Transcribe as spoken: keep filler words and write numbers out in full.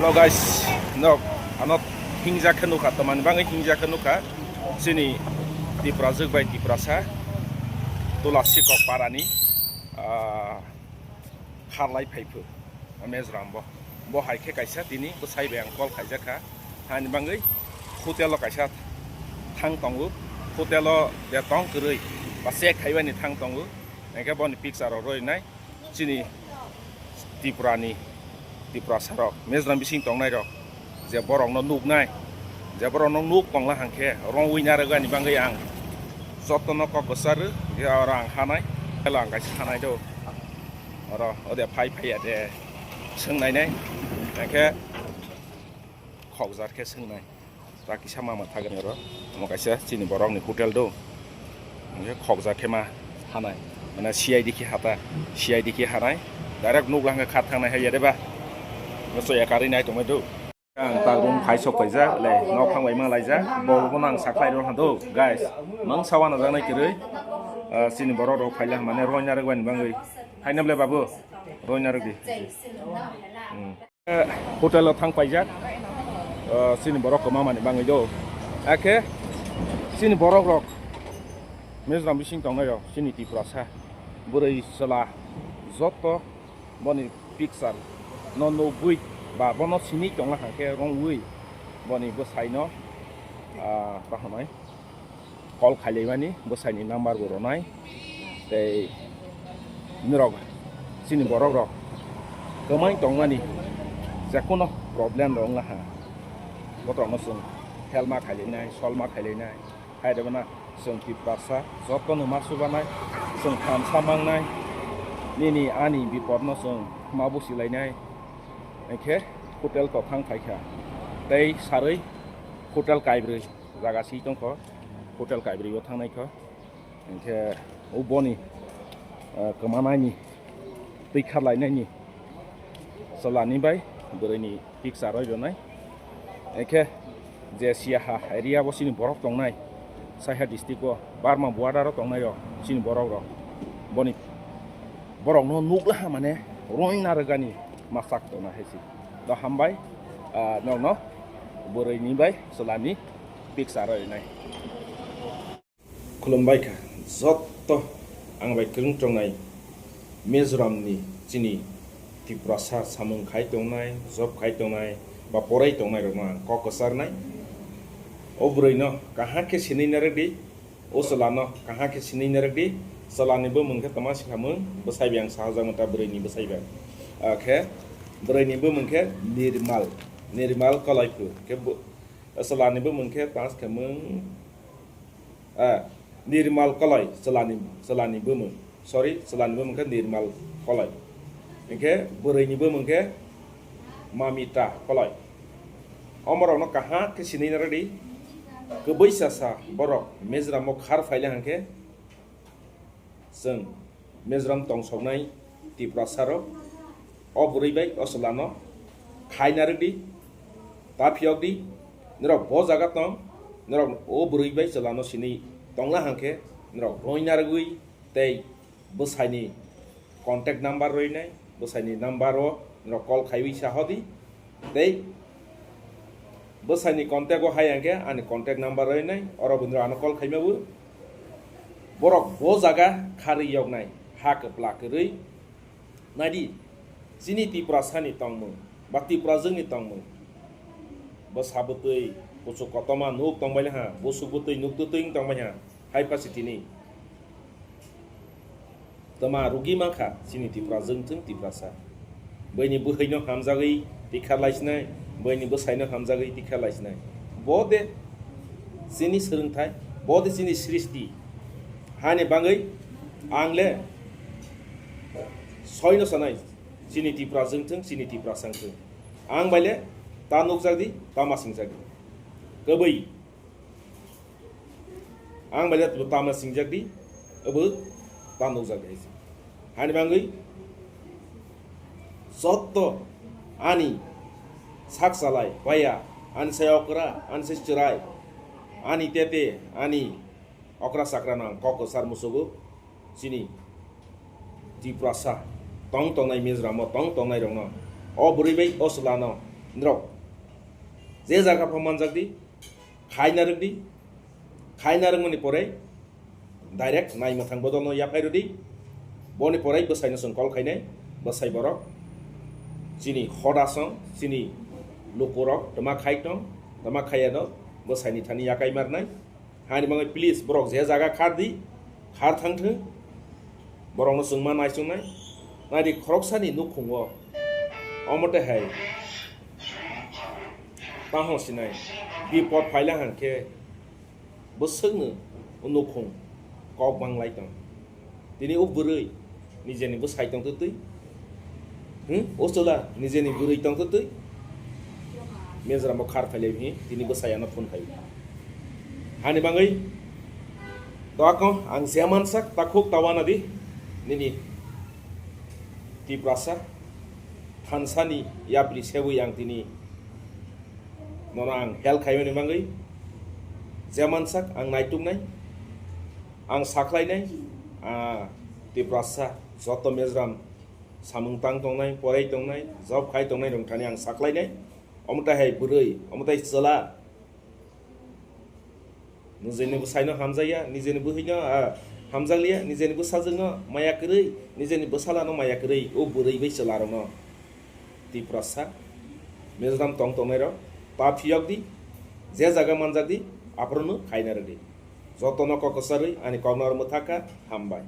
Hello guys, no, ano hingjak khe nukha, tamani bangwi hingjak khe nukha. Chini Tiprajwk bai Tiprasa, Tulasi Kokparani, ah, kharlai phaiphuk, Mizoram bo. Bo hai khe kaisa tini bwsai bai ang call khaijak kha. Hani bangwi hotel o kaisa thang tongo, hotel o de tong kwrwi ba check khaibani thang tongo. Hingkhe boni picture rok rwinai. Chini Tripurani, Tiprasarok, Mizoram bising tongnairok, je borokno nuknai, je borokno nuk tongla hangkhe, rongwi narwgani bangwi ang jotono kok kwcharwi, je oro ang hanai, elo ang kaisa hanai do. Oro, ode phai phai ya de, swngnainai, hingkhe khokjar khe swngnai. Ta kisa mama thagani oro. Omo kaisa chini borokni hotel do. Hingke khokjak khe ma hanai. Mane C I D khe hata. C I D khe hanai. Direct nukla hingke kha thangnai hai yare ba. Moso ya kari nai tongmai do. Ang ta room khai sok paijak le nok phang bai ma laijak. Bo bo nang saklai ro hando guys. Mang sawa na janai kirui. Ah, chini borok rok phaila mane roi na rok bani bangwi. Hainam le babu. Roi na rok di. Hmm. Hotel o thang paijak, ah, chini borok kwma mani bangwi do. Akhe chini borok rok Mizoram bising tongnai rok, chini Tiprasa, bwrwi chwla joto boni picture no nugwi ba bono sini tongna hangkhe rongwi boni bwsai no, ah, ta hwnwi call khailaimani bwsaini number bo rwnai. Tei norok chini borok rok kwmai tongmani jekono problem rok wngna ha, botorokno chwng help ma khailainai, solve ma khailainai. Hai rwmana chwng Tiprasa jotono ma chubanai, chwng thamsa mangnai, nini ani bipodno chwng ma busilainai. Hingkhe hotel to thang phaikha tei sarwi hotel kaibrwi jaga si tongkho, hotel kaibrwi o thangnai kho. Hingkhe o boni, ah, kwmanaini twi kharlainaini chwlani bai bwrwini picture roi rwnai. Hingkhe je siyaha area bo chini borok tongnai, Saiha district o Burma border o tongnai rok chini borok rok, boni borokno nukla mane roina rwgani machak tongna hai se. Do hambai, ah, nokno bwrwini bai chwlani picture roi rwnai. Khulumbai kha jotto ang bai kwrwng tongnai Mizoramni chini Tiprasa samung khai tongnai, job khai tongnai ba porai tongnai rokno ang kok kwcharnai. O bwrwino kaham khe sinwi narwk di, o chwlano kaham khe sinwi narwk di, chwlani bumung khe tama sikhamung bwsai bai ang sahajakno ta bwrwini bwsai bai. Ah, khe bwrwini bumung khe Nirmal, Nirmal Kolaiphu khe bo-, chwlani bumung khe tama sikhamung Ah, Nirmal Koloi, chwlani, chwlani bumung. Sorry, chwlani bumung khe Nirmal Koloi. Hingkhe bwrwini bumung khe Mamita Koloi. Omorokno kaham khe sinina rwdi. Kwbwi sasa borok Mizoram o khar phaila hwnkhe chwng Mizoram tongsoknai Tiprasa rok o bwrwi bai o chwlano khaina rwdi, ta phiyokdi, norok bo jaga tong, norok o bwrwi bai chwlano sini tongna hwnkhe norok roina rwgwi tei bwsaini contact number rwinai, bwsaini number o norok call khaiwi sahodi. Tei bwsaini contact o hai hwnkhe ani contact number rwinai, oro bwdra ano call khaima bo. Borok bo jaga kharwi yoknai, ha kwpla kwrwi. Naidi, chini Tiprasani tongmung, ba Tiprajwkni tongmung. Bwsa bwtwi, kuchuk kotorma nuk tongbai ha, busuk bwtwi nuk twtwi tongbai ha, hai pha si tini. Tama rugi mankha chini Tiprajwk wngthung Tiprasa. Bwini bwhwino hamjagwi tikha laisinai, bwini bwsaino hamjagwi tikha laisinai. Bo de chini swrwngthai, bo de chini srishti. Hani bangwi ang le soino sanai, chini Tiprajwk wngthung, chini Tiprasa wngthung. Ang bai le ta nukjak di, ta masing jak di. Kwbwi. Ang bai le tamo singjak di, abo ta nukjak di hai se. Hani bangwi jotto ani sak salai, paya, ani sai okra, ani sai chwrai, ani tete, ani okra chakra no ang kok kwchar musugo. Chini Tiprasa tong tongnai Mizoram o tong tongnai rokno o bwrwi bai o chwla no Norok je jaga pha manjak di, khaina rwk di, khaina rwngmani pore direct nai mwthang bodolno yaphai rwdi. Boni pore bwsaino chwng call khainai, bwsai borok chini hoda song, chini lukurok twma khai tong, twma khaiya no bwsaini thani yakai marnai. Hani bagwi please borok je jaga khar di, khar thang thung. Borokno chwngma naichungnai. Naidi khoroksani nukhungo omo tei hai tamo sinai bipot phaila hwnkhe bwswkno o nukhung kok banglai tong. Tini o bwrwi nijeni bwsai tongtwtwi. Hmm? O chwla nijeni bwrwi tongtwtwi. Mejra mo khar phailai hi tini bwsai ano phone khai. Hani bagwi to ako ang je mansak takhuk tawana di nini Tiprasa thansani yapri sewi ang tini nono ang help khaimani bagwi je mansak ang naituknai, ang sakhlainai, ah, Tiprasa joto Mizoram samung tang tongnai, porai tongnai, job khai tongnai rok thani ang sakhlainai. Omo tai hai bwrwi, omo tai chwla. Nijeni bwsaino hamjakya, nijeni bwhwino, ah, hamjakliya, nijeni bwsajwkno maya kwrwi, nijeni bwsalano maya kwrwi, o bwrwi bai chwlarokno Tiprasa Mizoram tong tongnairok ta phiyok di, je jaga manjak di, aphorono khaina rwdi. Jotono kok kwcharwi ani kokno oro mwthakha, hambai.